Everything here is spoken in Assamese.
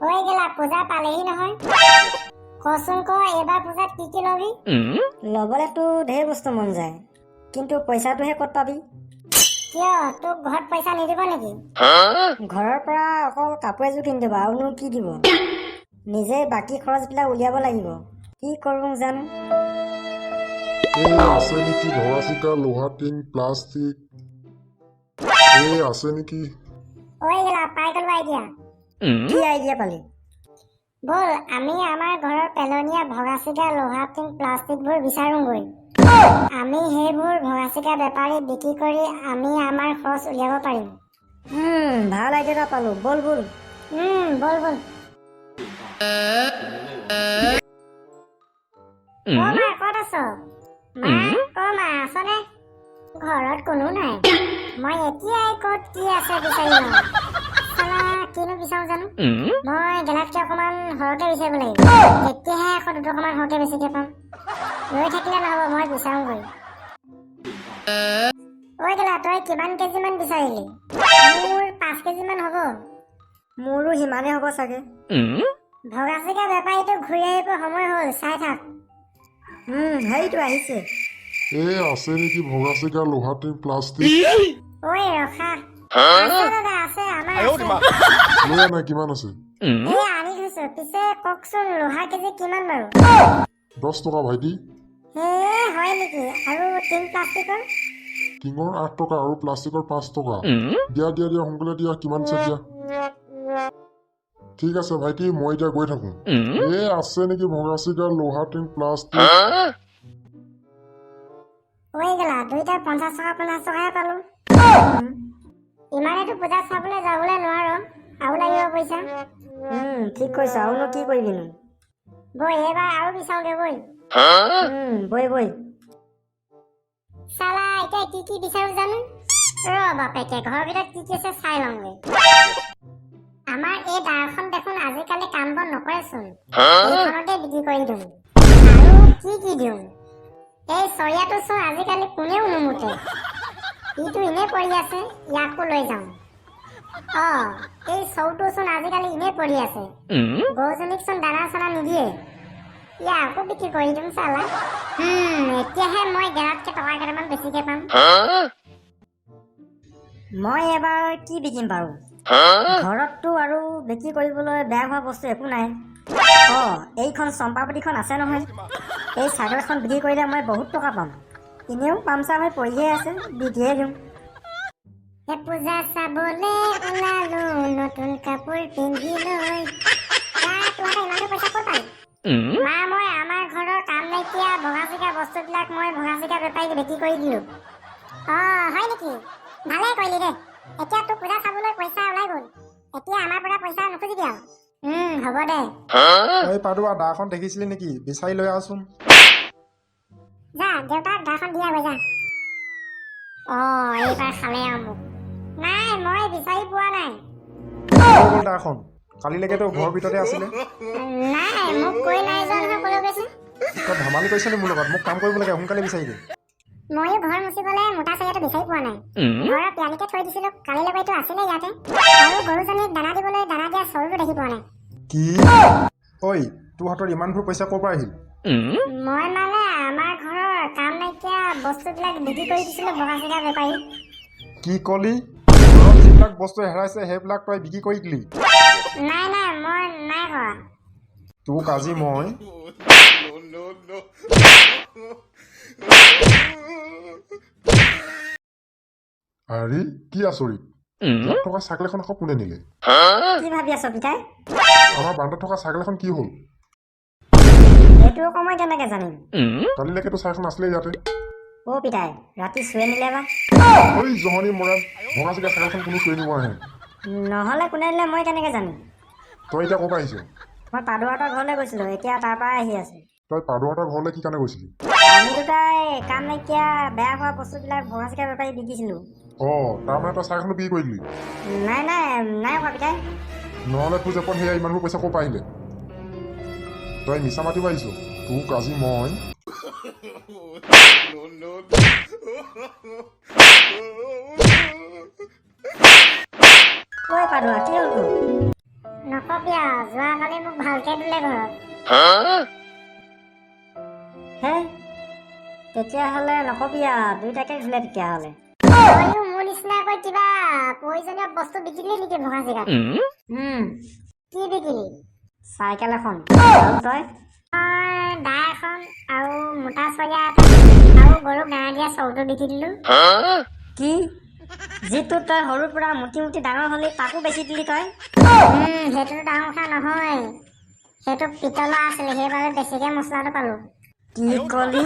ঐ গেলা, পূজা পালেহি নহয়। কচোন ক, এইবাৰ পূজাত কি কি লবি? ল'বলেতো ঢেৰ বস্তু মন যায়, কিন্তু পইচাটোহে ক'ত পাবি? কিয়, তোক ঘৰত পইচা নিদিব নেকি? ঘৰৰ পৰা অকল কাপোৰ এযোৰ কিনি দিব, আৰুনো কি দিব? নিজে বাকী খৰচবিলাক উলিয়াব লাগিব। কি কৰোঁ জানো। এই আছে নেকি ভগা চিগা লোহা টিং প্লাষ্টিক? এই আছে নেকি? ঐ গেলা, পাই গলো আইডিয়া। কি আইডিয়া পালি? ব'ল, আমি আমাৰ ঘৰৰ পেলনীয়া ভগা চিগা লোহা টিং প্লাষ্টিকবোৰ বিচাৰোঁগৈ। আমি সেইবোৰ ভগা চিগা বেপাৰীক বিক্ৰী কৰি আমি আমাৰ খৰচ উলিয়াব পাৰিম। ভাল আইডিয়া এটা পালোঁ, ব'ল ব'ল। ব'ল ব'ল। অ মা, ক'ত আছ? মা, অ মা, আছনে? ঘৰত কোনো নাই। মই এতিয়াই ক'ত কি আছে বিচাৰি লওঁ। চালা, কিনো বিচাৰো জানো। মই গেলাতকে অকণমান সৰহকে বিচাৰিব লাগিব, তেতিয়াহে 100-2 টকামান সৰহকে বেছিকে পাম। ৰৈ থাকিলে নহ'ব, মই বিচাৰোঁগৈ। ঐ গেলা, তই কিমান কেজিমান বিচাৰিলি? মোৰ 5 কেজিমান হ'ব। মোৰো সিমানেই হ'ব চাগে। ভগা চিগা বেপাৰীটো ঘূৰি আহিব সময় হ'ল, চাই থাক। সেইটো আহিছে। এই আছে নেকি ভগা চিগা লোহা টিং প্লাষ্টিক? ঐ ৰখা, আছে দাদা, আছে, আমাৰ আছে। লৈ আনা, কিমান আছে? এই আনি থৈছো। পিছে কওকচোন, লোহা কেজি কিমান বাৰু? 10 টকা ভাইটি। হে, হয় নেকি? আৰু টিং প্লাষ্টিকৰ? টিঙৰ 8 টকা আৰু প্লাষ্টিকৰ 5 টকা। দিয়া দিয়া দিয়া, সোনকালে দিয়া, কিমান আছে দিয়া। ঠিক আছে ভাইটি, মই এতিয়া গৈ থাকো। এই আছে নেকি ভগা চিগা লোহা টিং প্লাষ্টিক? ঐ গেলা, দুইটা 50 টকা 50 টকাহে পালো। ইমানেতো পূজা চাবলৈ যাবলৈ নোৱাৰো, আৰু লাগিব পইচা। ঠিক কৈছ, আৰুনো কি কৰিবিনো? বৈ, এইবাৰ আৰু বিচাৰোগে বৈ। বৈ বৈ। চালা, এতিয়া কি কি বিচাৰো জানো। ৰ বাপেকে, ঘৰৰ ভিতৰত কি কি আছে চাই লওঁগে। আমাৰ এই দাখন দেখোন আজিকালি কাম বন নকৰেচোন। এইখনতে বিক্ৰী কৰি দিওঁ। আৰু কি কি দিওঁ? এই চৰিয়াটো চোন আজিকালি কোনেও নুমুতে, ইটো এনেই পৰি আছে, ইয়াকো লৈ যাওঁ। অ, এই চৰুটো চোন আজিকালি এনেই পৰি আছে, গৰুজনীক চোন দানা চানা নিদিয়ে, ইয়াকো বিক্ৰী কৰি দিওঁ চালা। এতিয়াহে মই গেলাতকে টকা কেইটামান বেছিকে পাম। মই এবাৰ কি বিকিম বাৰু? ঘৰততো আৰু বিক্ৰী কৰিবলৈ বেয়া হোৱা বস্তু একো নাই। অ, এইখন চম্পাৱতীখন আছে নহয়, এই চাইকেলখন বিক্ৰী কৰিলে মই বহুত টকা পাম। এনেও পামচাৰ হৈ পৰিহে আছে, বিকিয়ে দিওঁ। হে পূজা চাবলে ওলালো নতুন কাপোৰ পিন্ধি লৈ। তহঁতে ইমানটো পইচা ক'ত পালি? মা, মই আমাৰ ঘৰৰ কাম নাইকিয়া ভগা চিগা বস্তুবিলাক মই ভগা চিগা বেপাৰীক বিক্ৰী কৰি দিলো। অ, হয় নেকি? ভালেই কৰিলি দে। এতিয়া তোক পূজা চাবলৈ পইচা ওলাই গ'ল, এতিয়া আমাৰ পৰা পইচা নুখুজিবি আৰু। হ'ব দে। এই পাদুৱা, দাখন দেখিছিলি নেকি? বিচাৰি লৈ আহচোন। যা, দেউতাক দাখন দিয়া গৈ যা। অ, এইবাৰ খালে আৰু মোক। নাই, মই বিচাৰি পোৱা নাই। ক'ত গ'ল দাখন? কালিলৈকেতো ঘৰৰ ভিতৰতে আছিলে। নাই, মোক কৈ নাই যোৱা নহয় ক'লৈ গৈছে। তই ধেমালি কৰিছ নি মোৰ লগত? মোক কাম কৰিব লাগে, সোনকালে বিচাৰি দে। ময়ো ঘৰ মুচিবলৈ মোটা চৰিয়াটো বিচাৰি পোৱা নাই। ঘৰৰ পিয়ালিতে থৈ দিছিলো, কালিলৈকে এইটো আছিলে ইয়াতে। আৰু গৰুজনীক দানা দিবলৈ দানা দিয়া চৰুটো দেখি পোৱা নাই। কি? ঐ, তোৰ হাতত ইমানবোৰ পইচা ক'ৰ পৰা আহিল? মই মানে আমাৰ ঘৰৰ কাম নাইকিয়া বস্তুবিলাক বিক্ৰী কৰি দিছিলো ভগা চিগা বেপাৰীক। কি কলি? ঘৰত যিবিলাক বস্তু হেৰাইছে, সেইবিলাক তই বিক্ৰী কৰি দিলি? নাই নাই, মই নাই কৰা। তোক আজি মই আৰে, কি আচৰিত! ইয়াত থকা চাইকেল এখন আকৌ কোনে নিলে? কি ভাবি আছ পিতাই? আমাৰ বাৰান্দাত থকা চাইকেল এখন কি হ'ল? সেইটো আকৌ মই কেনেকে জানিম? কালিলৈকেতো চাইকেলখন আছিলে ইয়াতে। অ' পিতাই, ৰাতি চুৰে নিলে বা? ঐ জহনী মৰাণ, ভগা চিগা চাইকেলখন কোনো চুৰি নিব আহে? নহ'লে কোনে নিলে মই কেনেকে জানিম? তই এতিয়া ক'ৰ পৰা আহিছ? মই পাদুৱাহঁতৰ ঘৰলৈ গৈছিলোঁ, এতিয়া তাৰ পৰাই আহি আছোঁ। তই পাদুৱাহঁতৰ ঘৰলৈ কি কাৰণে গৈছিলি? আমি দুটাই কাম নাইকিয়া বেয়া হোৱা বস্তুবিলাক ভগা চিগা বেপাৰী বিকিছিলোঁ। অ, তাৰমানে তই চাইকেলখনো বিক্ৰী কৰি দিলি? নাই নাই নাই কোৱা পিতাই। নহ'লে তোৰ জেপত সেয়া ইমানবোৰ পইচা ক'ৰ পৰা আহিলে? তই মিছা মাতিব আহিছ। তোক আজি মই ঐ পাদুৱা, কি হ'ল তোৰ? নকবি আৰু। যোৱাকালি মোক ভালকে দিলে ঘৰত। হে, তেতিয়াহ'লে নকবি আৰু, দুইটাকে ধুলে তেতিয়াহ'লে। তয়ো মোৰ নিচিনাকৈ কিবা প্ৰয়োজনীয় বস্তু বিকিলি নেকি ভঙা চিগাত? কি বিকিলি? চাইকেল এখন। আৰু তই? মই দা এখন আৰু মোটা চৰিয়া এটা আৰু গৰুক দানা দিয়া চৰুটো বিকি দিলো। কি, যিটো তই সৰুৰ পৰা মুটি মুটি ডাঙৰ হ'লি, তাকো বেচি দিলি তই? সেইটোতো ডাঙৰ কথা নহয়, সেইটো পিতলা আছিলে, সেইবাবে বেছিকে মছলাটো পালো। কি কলি?